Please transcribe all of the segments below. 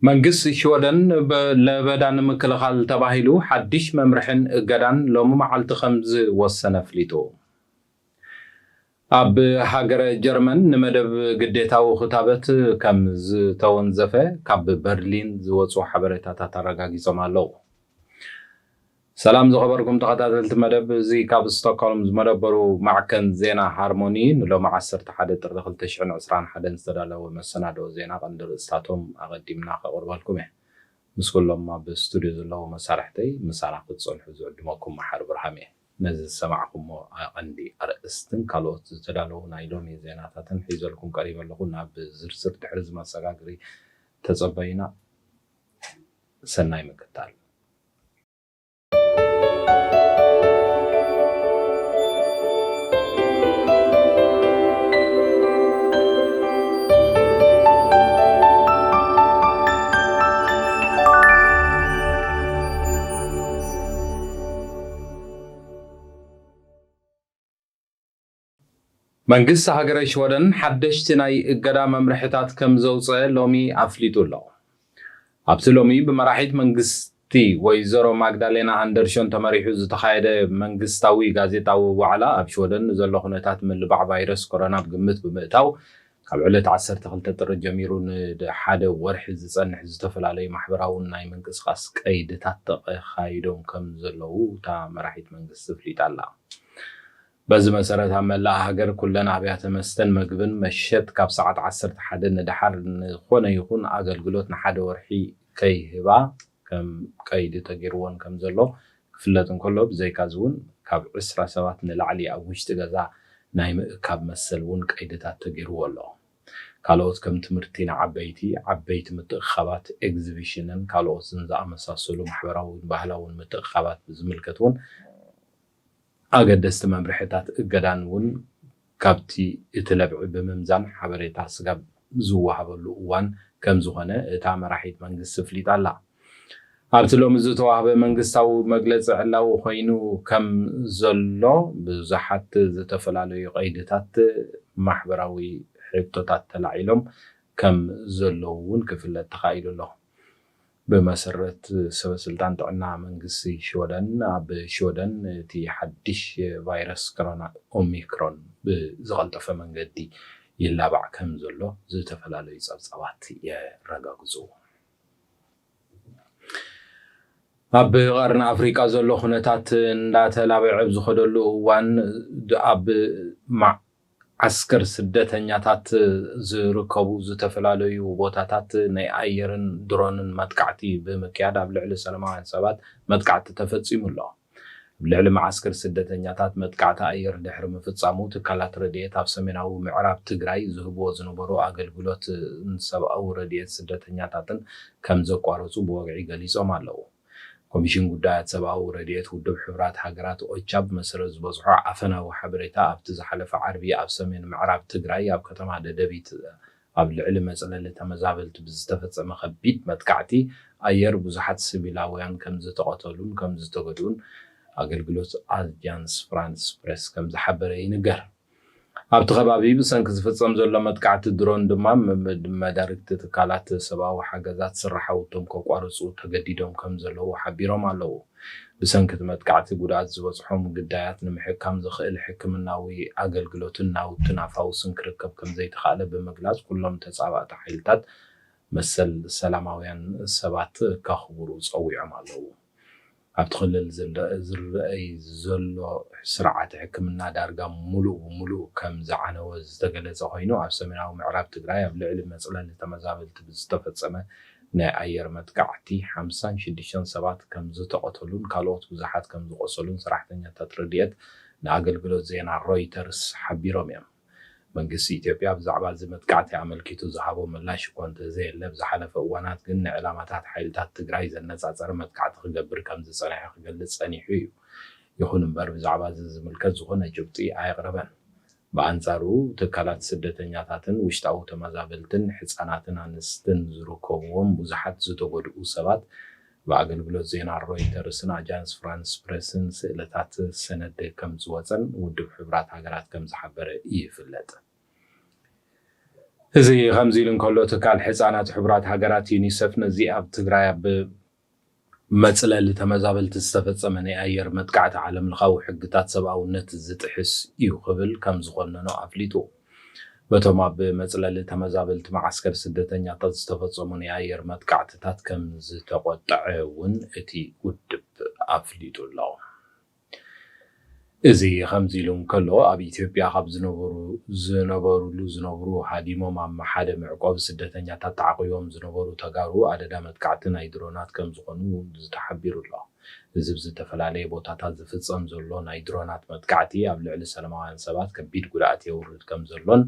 መንግስቲ ሽወደን ብ-፣ ለበዳ ንምክልኻል ተባሂሉ ሓድሽ መምርሕን እገዳን ሎሚ መዓልቲ ከም ዝወሰነ ኣፍሊጡ። ኣብ ሃገረ ጀርመን ንመደብ ግዴታዊ ክታበት ከም ዝተወንዘፈ ካብ በርሊን ዝወጹ ሓበሬታታት ኣረጋጊጾም ኣለዉ። ሰላም ዝኸበርኩም ተኸታተልቲ መደብ፣ እዚ ካብ ስቶክሆልም ዝመደበሩ ማዕከን ዜና ሃርሞኒ ንሎሚ ዓሰርተ ሓደ ጥሪ ክልተ ሽሕን ዕስራን ሓደን ዝተዳለወ መሰናድኦ ዜና ቀንዲ ርእስታቶም ኣቐዲምና ከቕርበልኩም እየ። ምስ ኩሎም ኣብ ስቱድዮ ዘለዉ መሳርሕተይ ምሳና ክትጸንሑ ዝዕድመኩም መሓሪ ብርሃም እየ። ነዚ ዝሰማዕኩሞ ኣቐንዲ ኣርእስትን ካልኦት ዝተዳለዉ ናይ ሎሚ ዜናታትን ሒዘልኩም ቀሪበ ኣለኹ። ናብ ዝርዝር ድሕሪ እዚ መሰጋገሪ ተጸበዩና። ሰናይ ምክታል። መንግስቲ ሃገረ ሽወደን ሓደሽቲ ናይ እገዳ መምርሕታት ከም ዘውፅአ ሎሚ ኣፍሊጡ ኣሎ። ኣብቲ ሎሚ ብመራሒት መንግስቲ ወይዘሮ ማግዳሌና ኣንደርሾን ተመሪሑ ዝተኻየደ መንግስታዊ ጋዜጣዊ ዋዕላ፣ ኣብ ሽወደን ንዘሎ ኩነታት ምልባዕ ቫይረስ ኮሮና ብግምት ብምእታው፣ ካብ ዕለት ዓሰርተ ክልተ ጥሪ ጀሚሩ ንሓደ ወርሒ ዝጸንሕ ዝተፈላለዩ ማሕበራውን ናይ ምንቅስቓስ ቀይድታት ተኻይዶም ከም ዘለዉ እታ መራሒት መንግስቲ ኣፍሊጣ ኣላ። በዚ መሰረት፣ ኣብ መላእ ሃገር ኩለን ኣብያተ መስተን መግብን መሸት ካብ ሰዓት ዓሰርተ ሓደ ንደሓር ንኾነ ይኹን ኣገልግሎት ንሓደ ወርሒ ከይህባ ከም ቀይዲ ተገይርወን ከም ዘሎ ክፍለጥ እንከሎ፣ ብዘይካዚ እውን ካብ ዕስራ ሰባት ንላዕሊ ኣብ ውሽጢ ገዛ ናይ ምእካብ መሰል እውን ቀይድታት ተገይርዎ ኣሎ። ካልኦት ከም ትምህርቲ ንዓበይቲ፣ ዓበይቲ ምትእኽኻባት፣ ኤግዚቢሽንን ካልኦትን ዝኣመሳሰሉ ማሕበራውን ባህላውን ምትእኽኻባት ብዝምልከት እውን ኣገደስቲ መምርሕታት እገዳን እውን ካብቲ እቲ ለብዒ ብምምዛን ሓበሬታ ስጋብ ዝወሃበሉ እዋን ከም ዝኾነ እታ መራሒት መንግስቲ ኣፍሊጣ ኣላ። ኣብቲ ሎሚ ዝተዋህበ መንግስታዊ መግለጺ ዕላዊ ኮይኑ ከም ዘሎ፣ ብዙሓት ዝተፈላለዩ ቀይድታት ማሕበራዊ ሕቶታት ተላዒሎም ከም ዘለዉ እውን ክፍለጥ ተኻኢሉ ኣሎ። ብመሰረት ሰበ ስልጣን ጥዕና መንግስቲ ሽወደን፣ ኣብ ሽወደን እቲ ሓድሽ ቫይረስ ኮሮና ኦሚክሮን ብዝቐልጠፈ መንገዲ ይላባዕ ከም ዘሎ ዝተፈላለዩ ጸብጻባት የረጋግጹ። ኣብ ቀርኒ ኣፍሪቃ ዘሎ ኩነታት እንዳተላበዐ ኣብ ዝኸደሉ እዋን፣ ድ-፣ ኣብ ማ-፣ ዓስከር ስደተኛታት ዝርከቡ ዝተፈላለዩ ቦታታት ናይ ኣየርን ድሮንን መጥቃዕቲ ብምክያድ፣ ኣብ ልዕሊ ሰላማውያን ሰባት መጥቃዕቲ ተፈጺሙ ኣሎ። ኣብ ልዕሊ መዓስከር ስደተኛታት መጥቃዕቲ ኣየር ድሕሪ ምፍጻሙ፣ ትካላት ረድኤት ኣብ ሰሜናዊ ምዕራብ ትግራይ ዝህብዎ ዝነበሩ ኣገልግሎት ንሰብኣዊ ረድኤት ስደተኛታትን ከም ዘቋረጹ ብወግዒ ገሊጾም ኣለዉ። ኮሚሽን ጉዳያት ሰብኣዊ ረድኤት ውድብ ሕቡራት ሃገራት፣ ኦቻ፣ ብመሰረት ዝበጽሖ ኣፈናዊ ሓበሬታ፣ ኣብቲ ዝሓለፈ ዓርቢ ኣብ ሰሜን ምዕራብ ትግራይ ኣብ ከተማ ደደቢት ኣብ ልዕሊ መጽለሊ ተመዛበልቲ ብዝተፈጸመ ከቢድ መጥቃዕቲ ኣየር ብዙሓት ሲቪላውያን ከም ዝተቐተሉን ከም ዝተጎድኡን ኣገልግሎት ኣጃንስ ፍራንስ ፕሬስ ከም ዝሓበረ ይንገር። ኣብቲ ከባቢ ብሰንኪ ዝፍጸም ዘሎ መጥቃዕቲ ድሮን ድማ፣ መ-፣ መ-፣ መዳርግቲ ትካላት ሰብኣዊ ሓገዛት ስራሓውቶም ከቋርጹ ተገዲዶም ከም ዘለዉ ሓቢሮም ኣለዉ። ብሰንኪ እቲ መጥቃዕቲ ጉድኣት ዝበጽሖም ግዳያት ንምሕካም ዘኽእል ሕክምናዊ ኣገልግሎትን ናውትን ኣፋውስን ክርከብ ከም ዘይተኻእለ ብምግላጽ፣ ኩሎም ተጻባእቲ ሓይልታት መሰል ሰላማውያን ሰባት ከኽብሩ ጸዊዖም ኣለዉ። ኣብቲ ክልል ዝረ-፣ ዝረኣይ ዘሎ ስርዓት ሕክምና ዳርጋ ሙሉእ ብሙሉእ ከም ዝዓነወ ዝተገለጸ ኮይኑ፣ ኣብ ሰሜናዊ ምዕራብ ትግራይ ኣብ ልዕሊ መጽለሊ ተመዛበልቲ ብዝተፈጸመ ናይ ኣየር መጥቃዕቲ ሓምሳን ሽዱሽተን ሰባት ከም ዝተቐተሉን ካልኦት ብዙሓት ከም ዝቖሰሉን ሰራሕተኛታት ረድኤት ንኣገልግሎት ዜና ሮይተርስ ሓቢሮም እዮም። መንግስቲ ኢትዮጵያ ብዛዕባ እዚ መጥቃዕቲ ኣመልኪቱ ዝሃቦ ምላሽ እኳ እንተዘየለ፣ ኣብ ዝሓለፈ እዋናት ግን ንዕላማታት ሓይልታት ትግራይ ዘነጻጸረ መጥቃዕቲ ክገብር ከም ዝጸንሐ ክገልጽ ጸኒሑ እዩ። ይኹን እምበር፣ ብዛዕባ እዚ ዝምልከት ዝኾነ ጭብጢ ኣየቕረበን። ብኣንጻሩ፣ ትካላት ስደተኛታትን ውሽጣዊ ተመዛበልትን፣ ህጻናትን ኣንስትን ዝርከብዎም ብዙሓት ዝተጎድኡ ሰባት ብኣገልግሎት ዜና ሮይተርስን ኣጃንስ ፍራንስ ፕሬስን ስእልታት ሰነድ ከም ዝወጸን ውድብ ሕቡራት ሃገራት ከም ዝሓበረ ይፍለጥ። እዚ ከምዚ ኢሉ እንከሎ፣ ትካል ሕፃናት ሕቡራት ሃገራት ዩኒሰፍ ነዚ ኣብ ትግራይ ኣብ መጽለሊ ተመዛበልቲ ዝተፈጸመ ናይ ኣየር መጥቃዕቲ ዓለም ለኻዊ ሕግታት ሰብኣውነት ዝጥሕስ እዩ ክብል ከም ዝኾነኖ ኣፍሊጡ። በቶም ኣብ መጽለሊ ተመዛበልቲ መዓስከር ስደተኛታት ዝተፈጸሙ ናይ ኣየር መጥቃዕትታት ከም ዝተቆጠዐ እውን እቲ ውድብ ኣፍሊጡ ኣሎ። እዚ ከምዚ ኢሉ እንከሎ፣ ኣብ ኢትዮጵያ ካብ ዝነበሩ ዝነበሩሉ ዝነብሩ ሃዲሞም ኣብ ሓደ መዕቆቢ ስደተኛታት ተዓቑቦም ዝነበሩ ተጋሩ ኣደዳ መጥቃዕቲ ናይ ድሮናት ከም ዝኾኑ ተሓቢሩ ኣሎ። እዚ ብዝተፈላለየ ቦታታት ዝፍጸም ዘሎ ናይ ድሮናት መጥቃዕቲ ኣብ ልዕሊ ሰላማውያን ሰባት ከቢድ ጉድኣት የውርድ ከም ዘሎን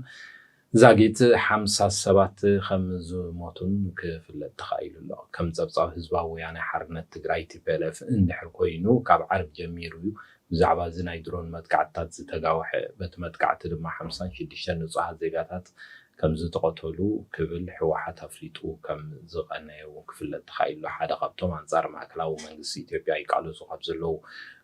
ዛጊት ሓምሳ ሰባት ከም ዝሞቱን ክፍለጥ ተኻኢሉ ኣሎ። ከም ጸብጻብ ህዝባዊ ወያነ ሓርነት ትግራይ፣ ቲ ፒ ኤል ኤፍ፣ እንድሕር ኮይኑ፣ ካብ ዓርቢ ጀሚሩ እዩ ብዛዕባ እዚ ናይ ድሮን መጥቃዕትታት ዝተጋወሐ። በቲ መጥቃዕቲ ድማ ሓምሳን ሽዱሽተን ንጹሃት ዜጋታት ከም ዝተቐተሉ ክብል ህወሓት ኣፍሊጡ ከም ዝቐነየ እውን ክፍለጥ ተኻኢሉ። ሓደ ካብቶም ኣንጻር ማእከላዊ መንግስቲ ኢትዮጵያ ይቃለሱ ካብ ዘለዉ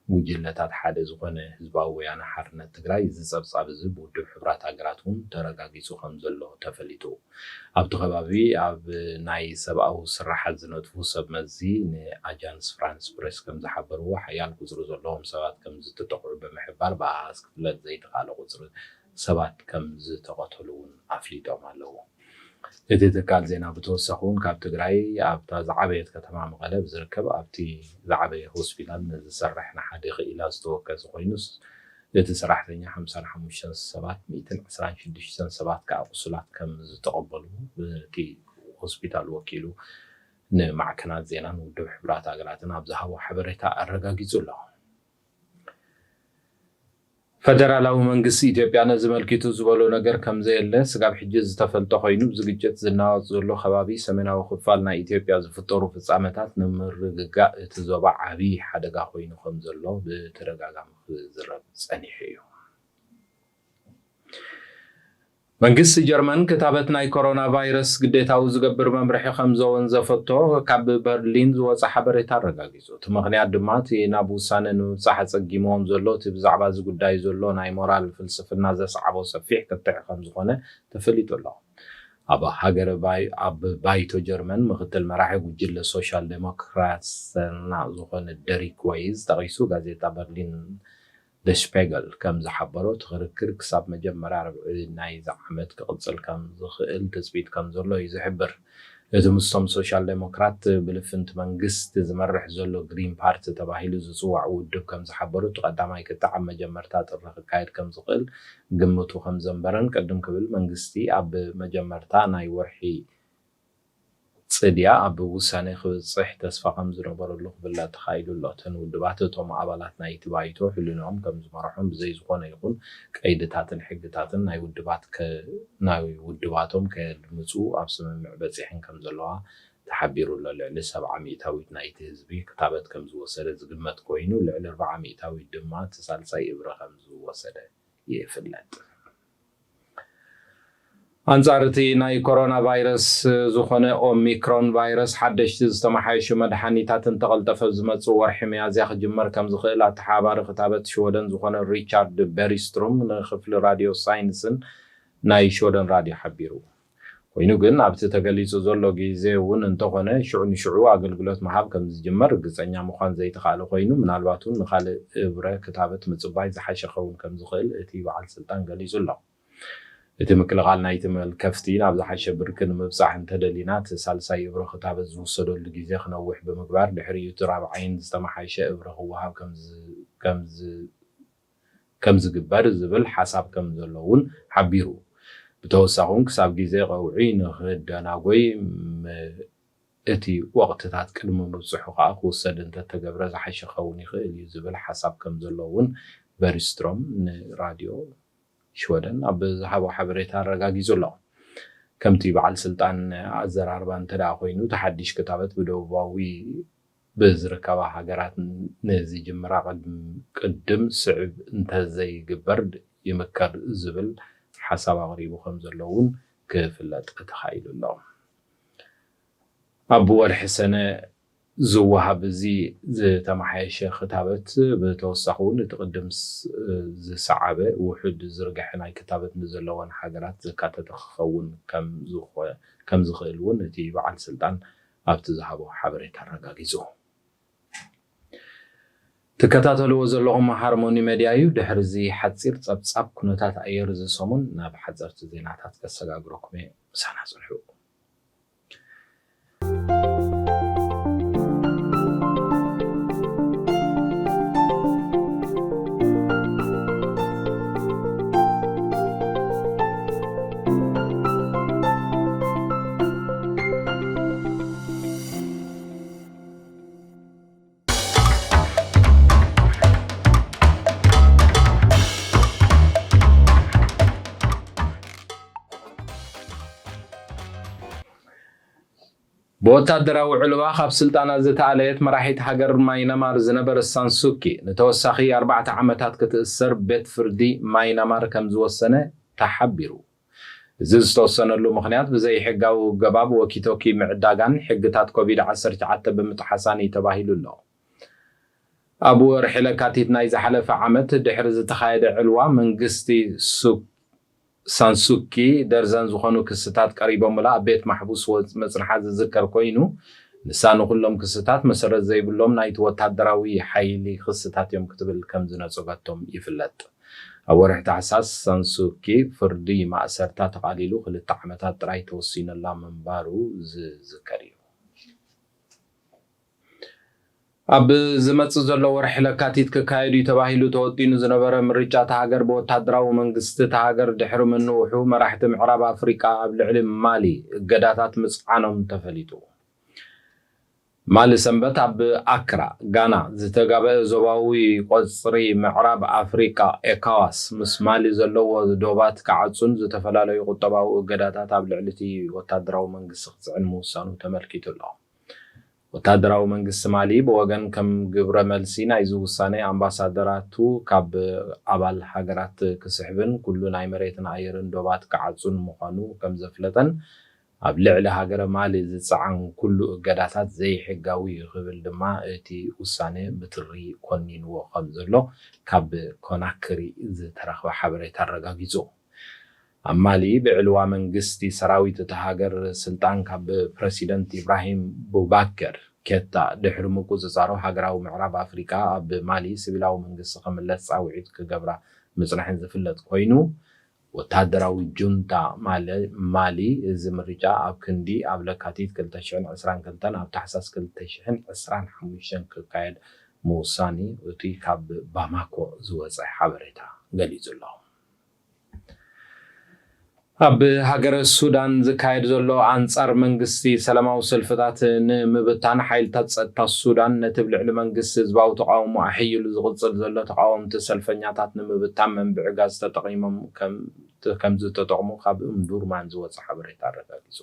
ጉጅለታት ሓደ ዝኾነ ህዝባዊ ወያነ ሓርነት ትግራይ፣ እዚ ጸብጻብ እዚ ብውድብ ሕቡራት ሃገራት እውን ተረጋጊጹ ከም ዘሎ ተፈሊጡ። ኣብቲ ከባቢ ኣብ ናይ ሰብኣዊ ስራሓት ዝነጥፉ ሰብ መዚ ንኣጃንስ ፍራንስ ፕሬስ ከም ዝሓበርዎ፣ ሓያል ቁጽሪ ዘለዎም ሰባት ከም ዝተጠቕዑ ብምሕባር፣ ብኣሃዝ ክፍለጥ ዘይተኻእለ ቁጽሪ ሰባት ከም ዝተቐተሉ እውን ኣፍሊጦም ኣለዉ። እቲ ትካል ዜና ብተወሳኺ እውን ካብ ትግራይ ኣብታ ዝዓበየት ከተማ መቐለ ኣብ ዝርከብ ኣብቲ ዝዓበየ ሆስፒታል ንዝሰርሕ ንሓደ ክኢላ ዝተወከሰ ኮይኑስ፣ እቲ ሰራሕተኛ ሓምሳን ሓሙሽተን ሰባት፣ ሚእትን ዕስራን ሽዱሽተን ሰባት ከኣ ቁሱላት ከም ዝተቐበሉ እቲ ሆስፒታል ወኪሉ ንማዕከናት ዜናን ውድብ ሕቡራት ሃገራትን ኣብ ዝሃቦ ሓበሬታ ኣረጋጊጹ ኣሎ። ፈደራላዊ መንግስቲ ኢትዮጵያ ነዚ መልኪቱ ዝበሎ ነገር ከም ዘየለ ስጋብ ሕጂ ዝተፈልጠ ኮይኑ፣ እዚ ግጭት ዝናወጽ ዘሎ ከባቢ ሰሜናዊ ክፋል ናይ ኢትዮጵያ ዝፍጠሩ ፍጻመታት ንምርግጋእ እቲ ዞባ ዓቢ ሓደጋ ኮይኑ ከም ዘሎ ብተደጋጋሚ ክዝረብ ጸኒሑ እዩ። መንግስቲ ጀርመን ክታበት ናይ ኮሮና ቫይረስ ግዴታዊ ዝገብር መምርሒ ከም ዘወንዘፈቶ ካብ በርሊን ዝወጸ ሓበሬታ ኣረጋጊጹ። እቲ ምኽንያት ድማ እቲ ናብ ውሳነ ንምብጻሕ ኣጸጊምዎም ዘሎ እቲ ብዛዕባ እዚ ጉዳይ ዘሎ ናይ ሞራል ፍልስፍና ዘስዓቦ ሰፊሕ ክትዕ ከም ዝኾነ ተፈሊጡ ኣሎ። ኣብ ሃገረ ባይ-፣ ኣብ ባይቶ ጀርመን ምኽትል መራሒ ጉጅለ ሶሻል ዴሞክራትና ዝኾነ ደሪክ ወይዝ ጠቒሱ ጋዜጣ በርሊን ደሽፔገል ከም ዝሓበሮ፣ እቲ ክርክር ክሳብ መጀመርያ ርብዒ ናይዚ ዓመት ክቕጽል ከም ዝኽእል ትጽቢት ከም ዘሎ እዩ ዝሕብር። እቲ ምስቶም ሶሻል ዴሞክራት ብልፍንቲ መንግስቲ ዝመርሕ ዘሎ ግሪን ፓርቲ ተባሂሉ ዝጽዋዕ ውድብ ከም ዝሓበሮ፣ እቲ ቀዳማይ ክትዕ ኣብ መጀመርታ ጥሪ ክካየድ ከም ዝኽእል ግምቱ ከም ዘንበረን ቅድም ክብል መንግስቲ ኣብ መጀመርታ ናይ ወርሒ ጽድያ ኣብ ውሳነ ክብጽሕ ተስፋ ከም ዝነበረሉ ክፍለጥ ተኻኢሉ ኣሎ። እተን ውድባት እቶም ኣባላት ናይቲ ባይቶ ሕልንኦም ከም ዝመርሖም ብዘይ ዝኾነ ይኹን ቀይድታትን ሕግታትን ናይ ውድባት ከ-፣ ናይ ውድባቶም ከየድምጹ ኣብ ስምምዕ በጺሐን ከም ዘለዋ ተሓቢሩ ኣሎ። ልዕሊ ሰብዓ ሚእታዊት ናይቲ ህዝቢ ክታበት ከም ዝወሰደ ዝግመት ኮይኑ፣ ልዕሊ ኣርብዓ ሚእታዊት ድማ እቲ ሳልሳይ እብረ ከም ዝወሰደ ይፍለጥ። ኣንጻር እቲ ናይ ኮሮና ቫይረስ ዝኾነ ኦሚክሮን ቫይረስ ሓደሽቲ ዝተመሓየሹ መድሓኒታት እንተቐልጠፈ ዝመጽእ ወርሒ ሚያዝያ ክጅመር ከም ዝኽእል ኣተሓባባሪ ክታበት ሽወደን ዝኾነ ሪቻርድ ቤሪስትሮም ንክፍሊ ራድዮ ሳይንስን ናይ ሽወደን ራድዮ ሓቢሩ። ኮይኑ ግን ኣብቲ ተገሊጹ ዘሎ ግዜ እውን እንተኾነ ሽዑ ንሽዑ ኣገልግሎት ምሃብ ከም ዝጅመር ርግጸኛ ምዃን ዘይተኻእለ ኮይኑ፣ ምናልባት እውን ንኻልእ እብረ ክታበት ምጽባይ ዝሓሸ ክኸውን ከም ዝኽእል እቲ በዓል ስልጣን ገሊጹ ኣሎ። እቲ ምክልኻል ናይቲ መልከፍቲ ናብ ዝሓሸ ብርኪ ንምብጻሕ እንተደሊና፣ እቲ ሳልሳይ እብረ ክታበት ዝውሰደሉ ግዜ ክነውሕ ብምግባር፣ ድሕሪኡ እቲ ራብዓይን ዝተመሓየሸ እብረ ክወሃብ ከም ዝ-፣ ከም ዝ-፣ ከም ዝግበር ዝብል ሓሳብ ከም ዘሎ እውን ሓቢሩ። ብተወሳኺ እውን ክሳብ ግዜ ቀውዒ ንኽደናጎይ ም-፣ እቲ ወቕትታት ቅድሚ ምብጽሑ ከኣ ክውሰድ እንተተገብረ ዝሓሸ ክኸውን ይኽእል እዩ ዝብል ሓሳብ ከም ዘሎ እውን በሪስትሮም ንራድዮ ሽወደን ኣብ ዝሃቦ ሓበሬታ ኣረጋጊጹ ኣሎ። ከምቲ በዓል ስልጣን ኣዘራርባ እንተ ደኣ ኮይኑ፣ እቲ ሓድሽ ክታበት ብደቡባዊ ብዝርከባ ሃገራት ንዝጅምራ ቅድም፣ ቅድም ስዕብ እንተዘይግበር ይምከር ዝብል ሓሳብ ኣቕሪቡ ከም ዘሎ እውን ክፍለጥ ተኻኢሉ ኣሎ። ኣብ ወርሒ ሰነ ዝወሃብ እዚ ዝተመሓየሸ ክታበት ብተወሳኺ እውን እቲ ቅድም ስ-፣ ዝሰዓበ ውሑድ ዝርግሐ ናይ ክታበት ንዘለወን ሃገራት ዘካተተ ክኸውን ከም ዝኾ-፣ ከም ዝኽእል እውን እቲ በዓል ስልጣን ኣብቲ ዝሃቦ ሓበሬታ ኣረጋጊጹ። ትከታተልዎ ዘለኹም ሃርሞኒ መድያ እዩ። ድሕሪ እዚ ሓጺር ጸብጻብ ኩነታት ኣየር እዚ ሰሙን ናብ ሓጸርቲ ዜናታት ከሰጋግረኩም እየ። ምሳና ጽንሑ። ብወታደራዊ ዕልዋ ካብ ስልጣና ዝተኣለየት መራሒት ሃገር ማይናማር ዝነበረት ሳንሱኪ ንተወሳኺ ኣርባዕተ ዓመታት ክትእሰር ቤት ፍርዲ ማይናማር ከም ዝወሰነ ተሓቢሩ። እዚ ዝተወሰነሉ ምኽንያት ብዘይሕጋዊ ገባብ ወኪቶኪ ምዕዳጋን ሕግታት ኮቪድ ዓሰርተ ትሽዓተ ብምጥሓሳን እዩ ተባሂሉ ኣሎ። ኣብ ወርሒ ለካቲት ናይ ዝሓለፈ ዓመት ድሕሪ ዝተኻየደ ዕልዋ መንግስቲ ሱ-፣ ሳንሱኪ ደርዘን ዝኾኑ ክስታት ቀሪቦምላ ኣብ ቤት ማሕቡስ ወ-፣ መጽንሓ ዝዝከር ኮይኑ፣ ንሳ ንኹሎም ክስታት መሰረት ዘይብሎም ናይቲ ወታደራዊ ሓይሊ ክስታት እዮም ክትብል ከም ዝነጸገቶም ይፍለጥ። ኣብ ወርሒ ታሕሳስ ሳንሱኪ ፍርዲ ማእሰርታ ተቓሊሉ ክልተ ዓመታት ጥራይ ተወሲኑላ ምንባሩ ዝዝከር እዩ። ኣብ ዝመጽእ ዘሎ ወርሒ ለካቲት ክካየድ እዩ ተባሂሉ ተወጢኑ ዝነበረ ምርጫ እታ ሃገር ብወታደራዊ መንግስቲ እታ ሃገር ድሕሪ ምንውሑ፣ መራሕቲ ምዕራብ ኣፍሪቃ ኣብ ልዕሊ ማሊ እገዳታት ምጽዓኖም ተፈሊጡ። ማሊ ሰንበት ኣብ ኣክራ፣ ጋና፣ ዝተጋበአ ዞባዊ ቆጽሪ ምዕራብ ኣፍሪቃ፣ ኤካዋስ፣ ምስ ማሊ ዘለዎ ዶባት ክዓጹን ዝተፈላለዩ ቁጠባዊ እገዳታት ኣብ ልዕሊ እቲ ወታደራዊ መንግስቲ ክጽዕን ምውሳኑ ተመልኪቱ ኣሎ። ወታደራዊ መንግስቲ ማሊ ብወገን ከም ግብረ መልሲ ናይዚ ውሳነ ኣምባሳደራቱ ካብ ኣባል ሃገራት ክስሕብን ኩሉ ናይ መሬትን ኣየርን ዶባት ክዓጹን ምዃኑ ከም ዘፍለጠን ኣብ ልዕሊ ሃገረ ማሊ ዝጸዓን ኩሉ እገዳታት ዘይሕጋዊ እዩ ክብል ድማ እቲ ውሳነ ብትሪ ኮኒንዎ ከም ዘሎ ካብ ኮናክሪ ዝተረኽበ ሓበሬታ ኣረጋጊጹ። ኣብ ማሊ ብዕልዋ መንግስቲ ሰራዊት እታ ሃገር ስልጣን ካብ ፕረሲደንት ኢብራሂም ቡባከር ኬታ ድሕሪ ምቁጽጻሩ ሃገራዊ ምዕራብ ኣፍሪቃ ኣብ ማሊ ሲቪላዊ መንግስቲ ክምለስ ጻውዒት ክገብራ ምጽንሐን ዝፍለጥ ኮይኑ፣ ወታደራዊ ጁንታ ማለ-፣ ማሊ እዚ ምርጫ ኣብ ክንዲ ኣብ ለካቲት ክልተ ሽሕን ዕስራን ክልተን ኣብ ታሕሳስ ክልተ ሽሕን ዕስራን ሓሙሽተን ክካየድ ምውሳኒ እቲ ካብ ባማኮ ዝወጸ ሓበሬታ ገሊጹ ኣሎ። ኣብ ሃገረ ሱዳን ዝካየድ ዘሎ ኣንጻር መንግስቲ ሰላማዊ ሰልፍታት ንምብታን ሓይልታት ጸጥታ ሱዳን ነቲ ብልዕሊ መንግስቲ ህዝባዊ ተቃውሞ ኣሕይሉ ዝቕጽል ዘሎ ተቃወምቲ ሰልፈኛታት ንምብታን መንብዒ ጋዝ ተጠቒሞም ከም፣ ከም ዝተጠቕሙ ካብ እምዱርማን ዝወጸ ሓበሬታ ኣረጋጊጹ።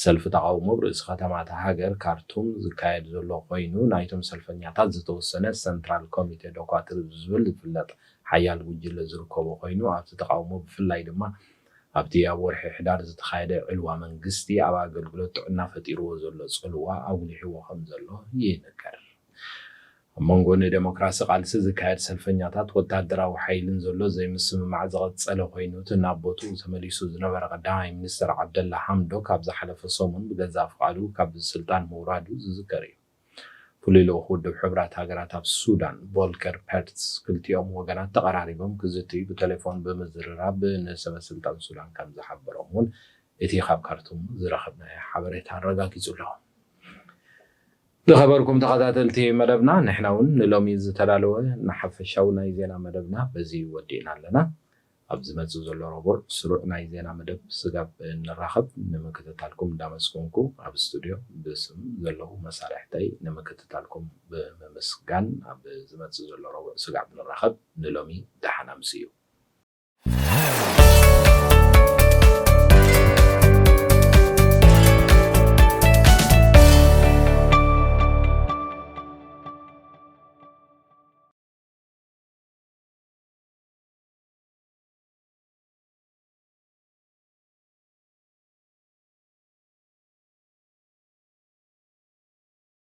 ሰልፊ ተቃውሞ ኣብ ርእሲ ከተማ እታ ሃገር ካርቱም ዝካየድ ዘሎ ኮይኑ፣ ናይቶም ሰልፈኛታት ዝተወሰነ ሰንትራል ኮሚቴ ዶኳትር ዝብል ዝፍለጥ ሓያል ጉጅለ ዝርከቦ ኮይኑ፣ ኣብቲ ተቃውሞ ብፍላይ ድማ ኣብቲ ኣብ ወርሒ ሕዳር ዝተኻየደ ዕልዋ መንግስቲ ኣብ ኣገልግሎት ጥዕና ፈጢርዎ ዘሎ ጽልዋ ኣጉሊሕዎ ከም ዘሎ ይንገር። ኣብ መንጎ ንደሞክራሲ ቃልሲ ዝካየድ ሰልፈኛታት ወታደራዊ ሓይልን ዘሎ ዘይምስምማዕ ዝቐጸለ ኮይኑ፣ እቲ ናብ ቦትኡ ተመሊሱ ዝነበረ ቀዳማይ ሚኒስትር ዓብደላ ሓምዶክ ኣብ ዝሓለፈ ሰሙን ብገዛእ ፍቓዱ ካብ ስልጣን ምውራዱ ዝዝከር እዩ። ፍሉይ ልኡኽ ውድብ ሕቡራት ሃገራት ኣብ ሱዳን ቮልከር ፐርትስ ክልቲኦም ወገናት ተቐራሪቦም ክዝትዩ ብቴሌፎን ብምዝርራብ ንሰበ ስልጣን ሱዳን ከም ዝሓበሮም እውን እቲ ካብ ካርቱም ዝረኸብናዮ ሓበሬታ ኣረጋጊጹ ኣሎ። ዝኸበርኩም ተኸታተልቲ መደብና፣ ንሕና እውን ንሎሚ ዝተዳለወ ንሓፈሻዊ ናይ ዜና መደብና በዚ ወዲእና ኣለና። ኣብ ዝመጽእ ዘሎ ረቡዕ ስሩዕ ናይ ዜና መደብ ስጋብ ንራኸብ ንምክትታልኩም እንዳመስገንኩ፣ ኣብ ስቱድዮ ብስም ዘለዉ መሳርሕተይ ንምክትታልኩም ብምምስጋን፣ ኣብ ዝመጽእ ዘሎ ረቡዕ ስጋብ ንራኸብ፣ ንሎሚ ደሓን ኣምስዩ።